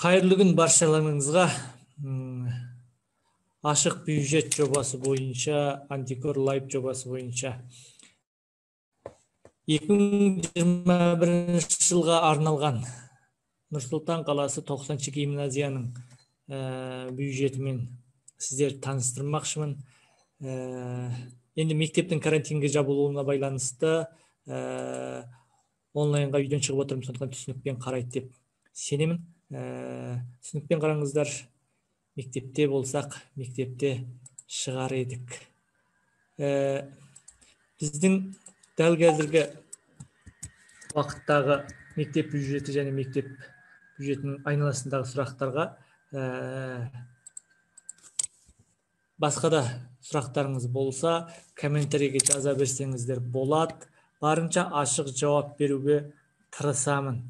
Қайырлы күн баршаларыңызға. Ашық бюджет жобасы бойынша, Антикор Лайв жобасы бойынша 2021 жылға арналған Нұр-Сұлтан қаласы 90-шы гимназияның бюджетімен сіздерді таныстырмақшымын. Енді мектептің карантинге жабылуына байланысты онлайнға үйден шығып отырмын, сондықтан түсінікпен қарайды деп сенемін. Түсінікпен қараңыздар, мектепте болсақ, мектепте шығар едік. Біздің дәл қазіргі уақыттағы мектеп бюджеті және мектеп бюджетінің айналасындағы сұрақтарға басқа да сұрақтарыңыз болса, комментарийге жаза берсеңіздер болады. Барынша ашық жауап беруге тырысамын.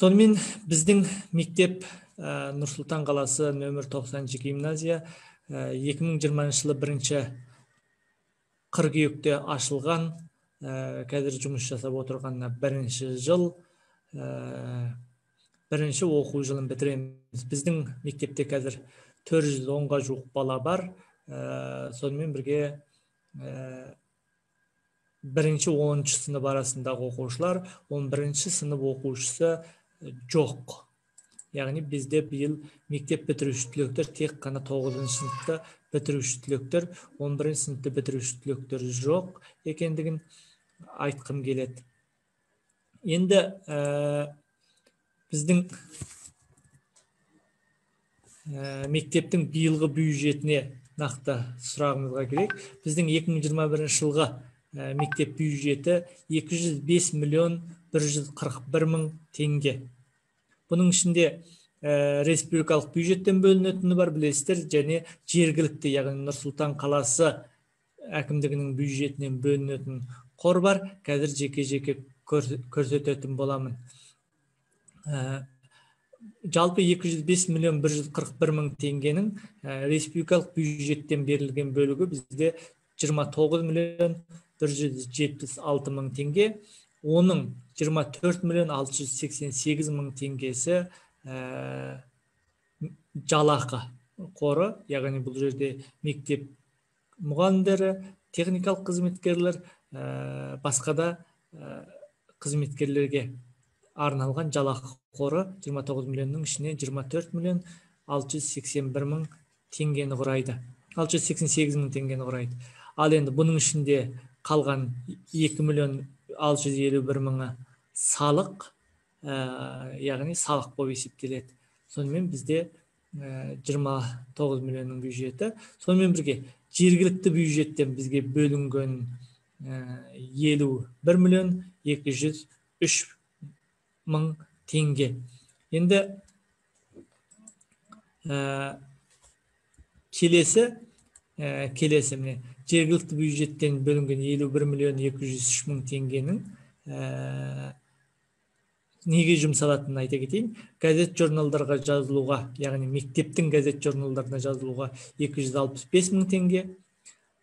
Сонымен біздің мектеп Нұр-Сұлтан қаласы нөмір 90 гимназия 2020 жылы 1 қыркүйекте ашылған, қазір жұмыс жасап отырғанына бірінші жыл, бірінші оқу жылын бітіреміз. Біздің мектепте қазір 410-ға жуық бала бар. Сонымен бірге бірінші 10-шы сынып арасындағы оқушылар, 11-ші сынып оқушысы жоқ. Яғни бізде биыл мектеп бітіруші түлектер тек қана 9-шы сыныпты бітіруші түлектер, 11-ші сыныпты бітіруші түлектер жоқ екендігін айтқым келеді. Енді біздің мектептің биылғы бюджетіне нақты сұрағымызға керек. Біздің 2021 жылғы мектеп бюджеті 205 миллион 141 мың теңге. Бұның ішінде республикалық бюджеттен бөлінетіні бар, білесіздер, және жергілікті, яғни Нұр-Сұлтан қаласы әкімдігінің бюджетінен бөлінетін қор бар. Қазір жеке-жеке көрсететін боламын. Жалпы 205 миллион 141 мың теңгенің республикалық бюджеттен берілген бөлігі бізде 29 миллион 176 мың теңге, оның 24 миллион 688 мың теңгесі жалақы қоры, яғни бұл жерде мектеп мұғалімдері, техникалық қызметкерлер, басқа да қызметкерлерге арналған жалақы қоры 29 миллионның ішінен 24 миллион 681 мың теңгені құрайды. 688 мың теңгені құрайды. Ал енді бұның ішінде қалған 2 миллион 651 мыңы салық, яғни салық болып есептеледі. Сонымен бізде 29 миллионның бюджеті. Сонымен бірге жергілікті бюджеттен бізге бөлінген 51 миллион 203 мың теңге. Енді келесі міне жергілікті бюджеттен бөлінген 51 миллион 203 мың теңгенің неге жұмсалатынын айта кетейін. Газет журналдарға жазылуға, яғни мектептің газет журналдарына жазылуға 265 мың теңге,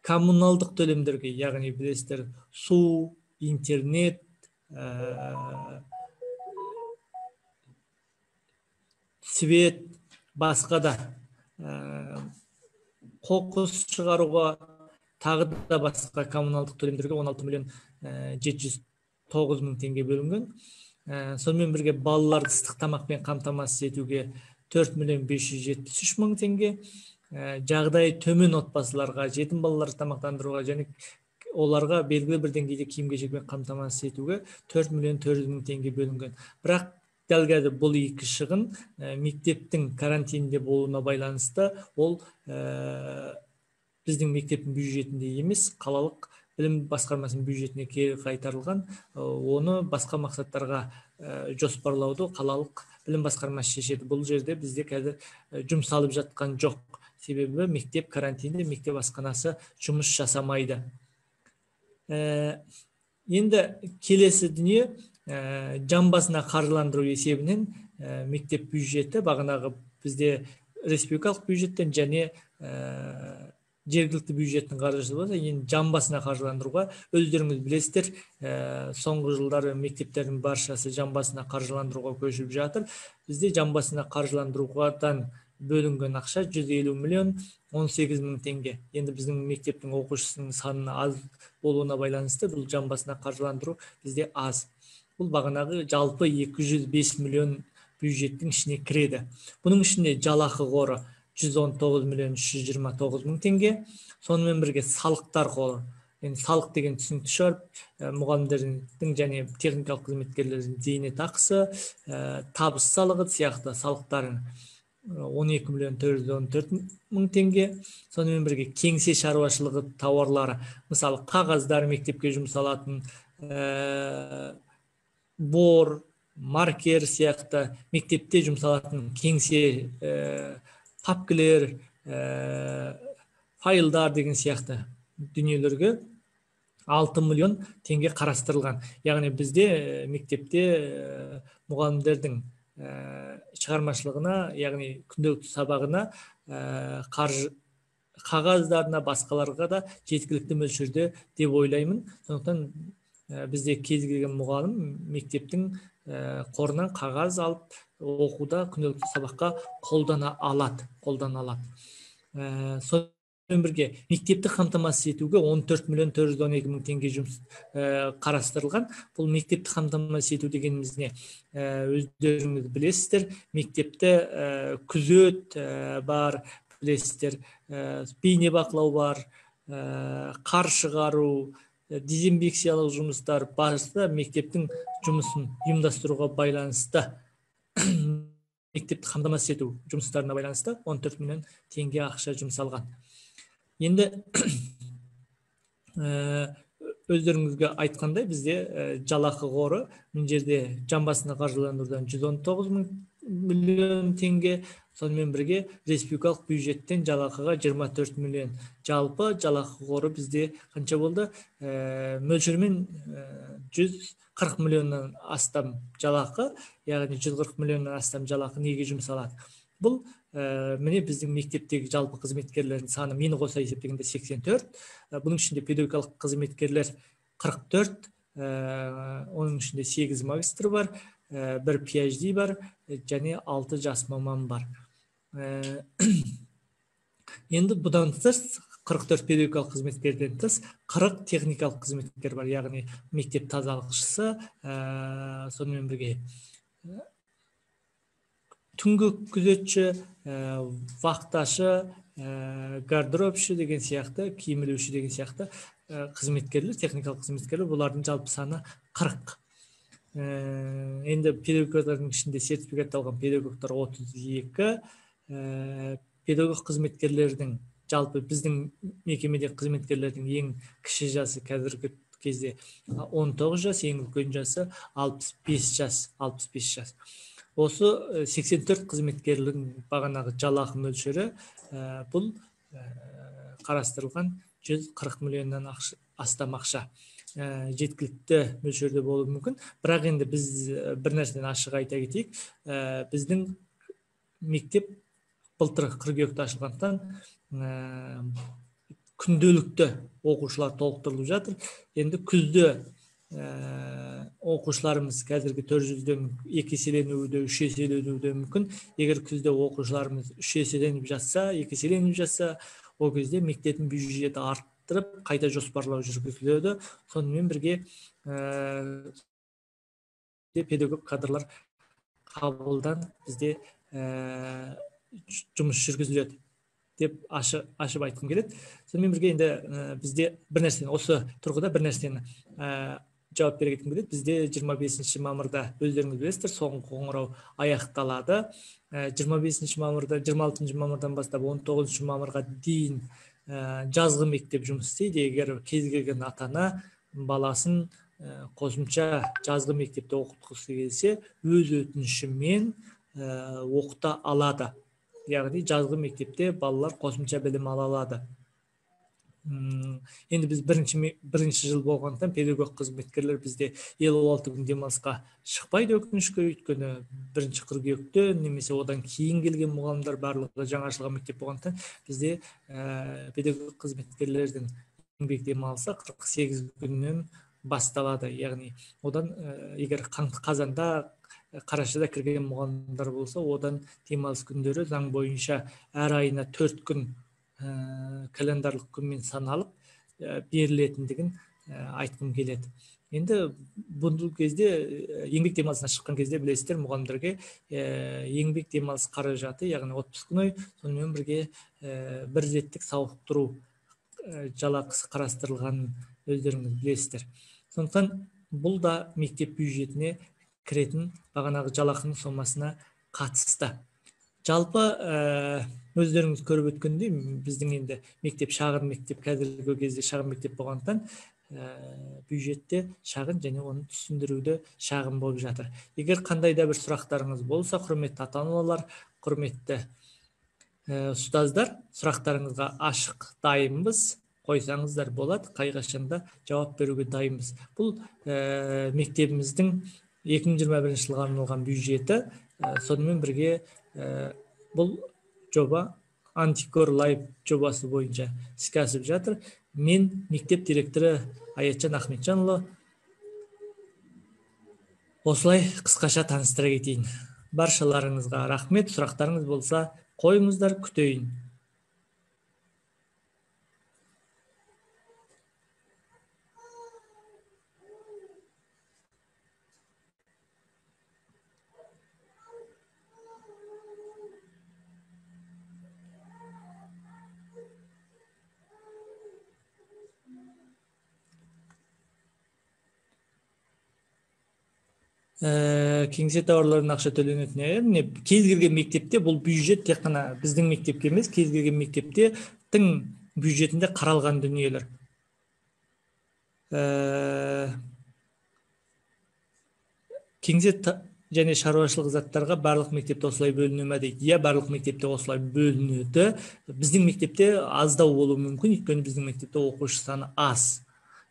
коммуналдық төлемдерге, яғни білесіздер, су, интернет, свет, басқа да қоқыс шығаруға, тағы да басқа коммуналдық төлемдерге 16 миллион 709 мың теңге бөлінген. Сонымен бірге балаларды ыстық тамақпен қамтамасыз етуге 4 миллион 573 мың теңге, жағдайы төмен отбасыларға, жетім балаларды тамақтандыруға және оларға белгілі бір деңгейде киім-кешекпен қамтамасыз етуге 4 миллион 400 мың теңге бөлінген. Бірақ дәл қазір бұл екі шығын мектептің карантинде болуына байланысты ол біздің мектептің бюджетінде емес, қалалық білім басқармасының бюджетіне кері қайтарылған. Оны басқа мақсаттарға жоспарлауды қалалық білім басқармасы шешеді. Бұл жерде бізде қазір жұмсалып жатқан жоқ. Себебі мектеп карантинде, мектеп асханасы жұмыс жасамайды. Енді келесі дүние, жан басына қаржыландыру есебінен мектеп бюджеті бағанағы бізде республикалық бюджеттен және Жергілікті бюджеттің қаржысы болса, енді жан басына қаржыландыруға өздеріңіз білесіздер, соңғы жылдары мектептердің баршасы жан басына қаржыландыруға көшіп жатыр. Бізде жан басына қаржыландыруғадан бөлінген ақша 150 миллион 18 мың теңге. Енді біздің мектептің оқушысының саны аз болуына байланысты бұл жан басына қаржыландыру бізде аз. Бұл бағанағы жалпы 205 миллион бюджеттің ішіне кіреді. Бұның ішінде жалақы қоры 119 миллион 329 мың теңге. Сонымен бірге салықтар қоры. Енді салық деген түсінікті шығар, мұғалімдердің және техникалық қызметкерлердің зейнетақысы, табыс салығы сияқты салықтарын 12 миллион 414 мың теңге. Сонымен бірге кеңсе шаруашылығы тауарлары, мысалы қағаздар мектепке жұмсалатын, бор, маркер сияқты мектепте жұмсалатын кеңсе папкілер, файлдар деген сияқты дүниелерге 6 миллион теңге қарастырылған. Яғни бізде мектепте мұғалімдердің шығармашылығына, яғни күнделікті сабағына, қаржы қағаздарына, басқаларға да жеткілікті мөлшерде деп ойлаймын. Сондықтан бізде кез келген мұғалім мектептің қорынан қағаз алып оқуда күнделікті сабаққа қолдана алады, қолдана алады. Сонымен бірге мектепті қамтамасыз етуге 14 миллион 412 мың теңге жұмыс қарастырылған. Бұл мектепті қамтамасыз ету дегеніміз не? Өздеріңіз білесіздер, мектепті күзет бар, білесіздер, бейнебақылау бар, қар шығару, дезинфекциялық жұмыстар, барысы мектептің жұмысын ұйымдастыруға байланысты, мектепті қамтамасыз ету жұмыстарына байланысты 14 миллион теңге ақша жұмсалған. Енді өздеріңізге айтқандай, бізде жалақы қоры мына жерде жан басына қаржыландырудан 119 миллион теңге, сонымен бірге республикалық бюджеттен жалақыға 24 миллион. Жалпы жалақы қоры бізде қанша болды? Мөлшермен 140 миллионнан астам жалақы, яғни 140 миллионнан астам жалақы неге жұмсалады? Бұл міне біздің мектептегі жалпы қызметкерлердің саны мені қоса есептегенде 84. Бұның ішінде педагогикалық қызметкерлер 44, оның ішінде 8 магистр бар, 1 PhD бар және 6 жас маман бар. Енді бұдан тыс 44 педагогикалық қызметкерден тыс 40 техникалық қызметкер бар, яғни мектеп тазалықшысы, сонымен бірге түнгі күзетші, вахташы, гардеробшы деген сияқты, киім ілуші деген сияқты қызметкерлер, техникалық қызметкерлер, бұлардың жалпы саны 40. Енді педагогтардың ішінде сертификат алған педагогтар 32, педагог қызметкерлердің жалпы біздің мекемеде қызметкерлердің ең кіші жасы қазіргі кезде 19 жас, ең үлкен жасы 65 жас, 65 жас. Осы 84 қызметкерлің бағанағы жалақы мөлшері бұл қарастырылған 140 миллионнан астам ақша. Жеткілікті мөлшерде болуы мүмкін. Бірақ енді біз бір нәрсені ашық айта кетейік. Біздің мектеп былтыр қыркүйекте ашылғандықтан күнделікті оқушылар толықтырылып жатыр. Енді күзде оқушыларымыз қазіргі 400-ден 2 еселенуі де, 3 еселенуі де мүмкін. Егер күзде оқушыларымыз 3 еселеніп жатса, 2 еселеніп жатса, ол кезде мектептің бюджеті арттырып, қайта жоспарлау жүргізіледі. Сонымен бірге педагог кадрлар қабылданып, бізде жұмыс жүргізіледі деп ашып айтқым келеді. Сонымен бірге енді бізде бір нәрсені, осы тұрғыда бір нәрсені жауап бере кеткім келеді. Бізде 25 мамырда өздеріңіз білесіздер, соңғы қоңырау аяқталады. 25 мамырда, 26 мамырдан бастап 19 мамырға дейін жазғы мектеп жұмыс істейді. Егер кез келген ата-ана баласын қосымша жазғы мектепте оқытқысы келсе, өз өтінішімен оқыта алады. Яғни жазғы мектепте балалар қосымша білім ала алады. Енді біз бірінші жыл болғандықтан педагог қызметкерлер бізде 56 күн демалысқа шықпайды, өкінішке, өйткені 1 қыркүйекте немесе одан кейін келген мұғалімдер барлығы жаңа ашылған мектеп болғандықтан бізде педагог қызметкерлердің еңбек демалысы 48 күннен басталады. Яғни одан егер қазанда, қарашада кірген мұғалімдер болса, одан демалыс күндері заң бойынша әр айына 4 күн календарлық күнмен саналып берілетіндігін айтқым келеді. Енді бұл кезде еңбек демалысына шыққан кезде білесіздер, мұғалімдерге еңбек демалыс қаражаты, яғни отпускной, сонымен бірге бір реттік сауықтыру жалақысы қарастырылғанын өздеріңіз білесіздер. Сондықтан бұл да мектеп бюджетіне кіретін бағанағы жалақының сомасына қатысты. Жалпы өздеріңіз көріп өткендей, біздің енді мектеп шағын мектеп, қазіргі кезде шағын мектеп болғандықтан бюджетте шағын және оны түсіндіруді шағын болып жатыр. Егер қандай да бір сұрақтарыңыз болса, құрметті ата-аналар, құрметті ұстаздар, сұрақтарыңызға ашық дайынбыз, қойсаңыздар болады, қай қашанда жауап беруге дайынбыз. Бұл мектебіміздің 2021 жылға арналған бюджеті, сонымен бірге бұл жоба Антикор Лайф жобасы бойынша іске асып жатыр. Мен мектеп директоры Аятжан Ахметжанұлы осылай қысқаша таныстыра кетейін. Баршаларыңызға рахмет. Сұрақтарыңыз болса қойыңыздар, күтейін. Кеңсе тауарларына ақша төленетін, кез келген мектепте бұл бюджет тек қана біздің мектепке емес, кез келген мектептің бюджетінде қаралған дүниелер. Кеңсе және шаруашылық заттарға барлық мектепте осылай бөліне ме дейді. Иә, барлық мектепте осылай бөлінеді. Біздің мектепте аздау болуы мүмкін, өйткені біздің мектепте оқушы саны аз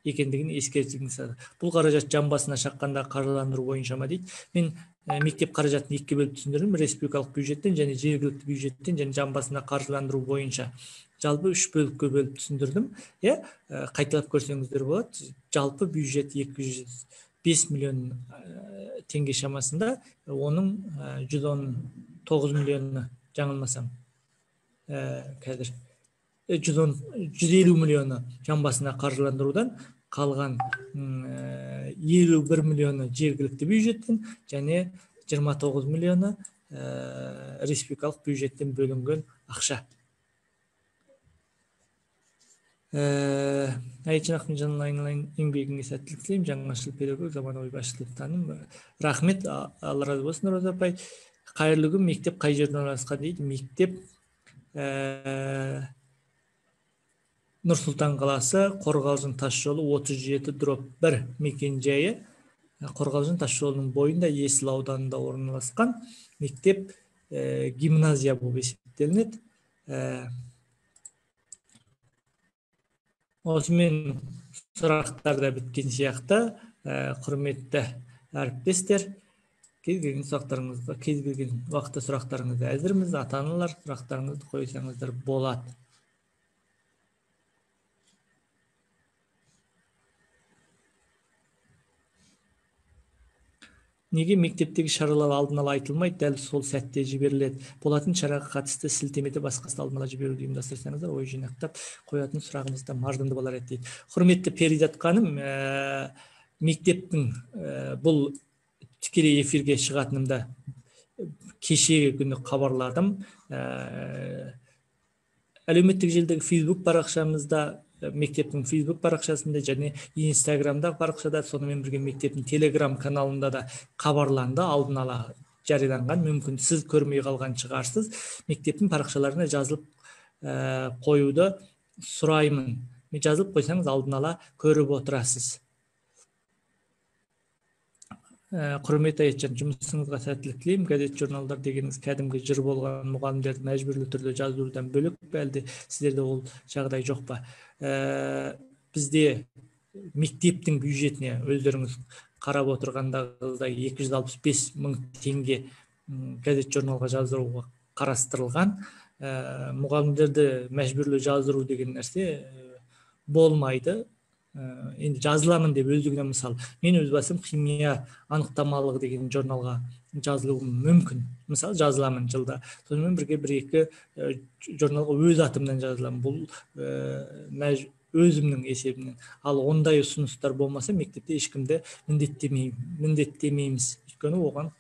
екендігін ескертіңіз. Бұл қаражат жан басына шаққанда қаржыландыру бойынша ма дейді. Мен мектеп қаражатын екіге бөліп түсіндірдім: республикалық бюджеттен және жергілікті бюджеттен және жан басына қаржыландыру бойынша. Жалпы үш бөлікке бөліп түсіндірдім. Иә, қайталап көрсеңіздер болады. Жалпы бюджет 205 миллион теңге шамасында, оның 119 миллионы жаңылмасам, қазір 150 миллионы жан басына қаржыландырудан, қалған 51 миллионы жергілікті бюджеттен және 29 миллионы республикалық бюджеттен бөлінген ақша. Аятжан Ахметжанұлы, айналайын, еңбегіңе сәттілік тілеймін. Жаңашыл педагог, заманауи басшы деп танимын. Рахмет, Алла разы болсын, Роза апай. Қайырлы күн. Мектеп қай жерде орналасқан дейді? Мектеп Нұр-Сұлтан қаласы, Қорғалжын тас жолы 37/1 мекен-жайы. Қорғалжын тас жолының бойында, Есіл ауданында орналасқан мектеп гимназия болып есептелінеді. Осымен сұрақтар да біткен сияқты. Құрметті әріптестер, кез келген сұрақтарыңызға, кез келген уақытта сұрақтарыңызды әзірміз. Ата-аналар, сұрақтарыңызды қойсаңыздар болады. Неге мектептегі шаралар алдын ала айтылмайды, дәл сол сәтте жіберіледі? Болатын шараға қатысты сілтемеде басқасы алдын ала жіберуді ұйымдастырсаңыздар, ой жинақтап қоятын сұрағымыз да мардымды болар еді дейді. Құрметті Перизат ханым, мектептің бұл тікелей эфирге шығатынымды кешегі күні хабарладым. Әлеуметтік желідегі Facebook парақшамызда, мектептің Facebook парақшасында және Инстаграмда парақшада, сонымен бірге мектептің Телеграм каналында да хабарланды, алдын ала жарияланған. Мүмкін сіз көрмей қалған шығарсыз. Мектептің парақшаларына жазылып қоюды сұраймын. Жазылып қойсаңыз алдын ала көріп отырасыз. Құрметті Аятжан, жұмысыңызға сәттілік тілеймін. Газет, журналдар дегеніңіз кәдімгі жыр болған мұғалімдерді мәжбүрлі түрде жаздырудан бөлек пе, әлде сіздерде ол жағдай жоқ па? Бізде мектептің бюджетіне өздеріңіз қарап отырғандағыдай 265 мың теңге газет, журналға жаздыруға қарастырылған. Мұғалімдерді мәжбүрлі жаздыру деген нәрсе болмайды. Енді жазыламын деп өздігінен, мысалы, мен өз басым химия анықтамалығы деген журналға жазылуым мүмкін. Мысалы, жазыламын жылда. Сонымен бірге бір-екі журналға өз атымнан жазыламын. Бұл өзімнің есебімнен. Ал ондай ұсыныстар болмаса, мектепте ешкімді міндеттемейміз. Өйткені оған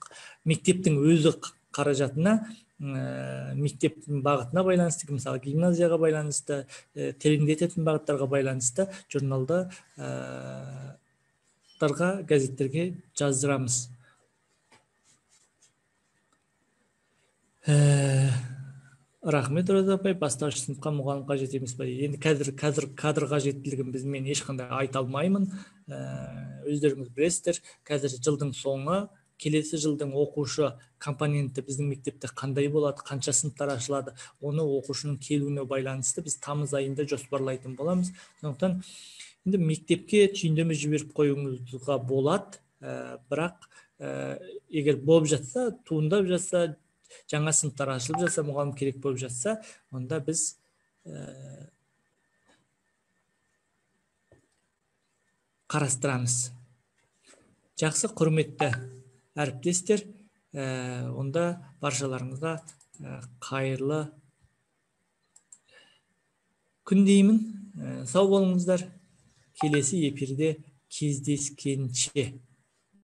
мектептің өзі қаражатына, мектептің бағытына байланысты, мысалы, гимназияға байланысты, тереңдететін бағыттарға байланысты журналдарға, газеттерге жаздырамыз. Рахмет, Роза апай. Бастауыш сыныпқа мұғалім қажет емес пе? Енді қазір кадр қажеттілігін біз мен ешқандай айта алмаймын. Өздеріңіз білесіздер, қазір жылдың соңы, келесі жылдың оқушы компоненті біздің мектепте қандай болады, қанша сыныптар ашылады, оны оқушының келуіне байланысты біз тамыз айында жоспарлайтын боламыз. Сондықтан енді мектепке түйіндеме жіберіп қоюыңызға болады, бірақ егер болып жатса, туындап жатса, жаңа сыныптар ашылып жатса, мұғалім керек болып жатса, онда біз қарастырамыз. Жақсы, құрметті әріптестер, онда баршаларыңызға қайырлы күн деймін. Сау болыңыздар. Келесі эфирде кездескенше.